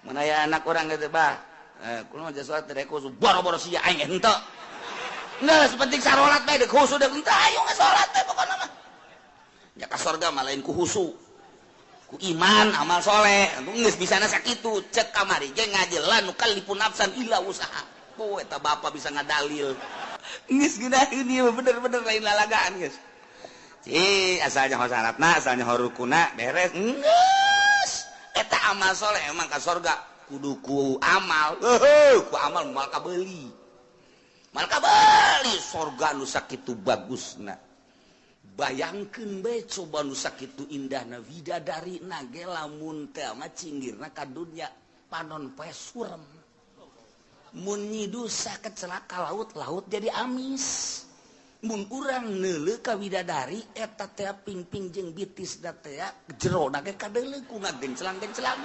Mun aya anak urang gitu, "Bah, kumaha salat teh khusu?" Boro-boro sia, aing henteu. Geus penting sarolat bae, deuk khusu deuk henteu, ayo salat teh pokona mah. Ya ka sorga mah lain ku khusu, ku iman, amal soleh. Geus bisana sakitu. Cek kamari ge ngaji, la nukallifu nafsan illa wusaha. Oh, eta bapak bisa ngadalil. Geus ngeunaheun ieu, bener-bener lain lalagaan geus. Ci, asalnya ho syaratna, asalnya ho rukuna beres. Geus. Eta amal soleh emang ka sorga kudu ku amal. Heuh, ku amal moal kabeuli. Moal kabeuli sorga nu sakitu bagusna. Bayangkeun bae coba nu sakitu indahna, widadari na ge lamun teh mah cinggirna ka dunya, panon poe surem. Mun nyidusa kecelaka laut, laut jadi amis. Mun urang neuleuh ka widadari eta teh, pingping jeung bitis da teh jero ge kadeuleu ku ngagencelang-gencelang.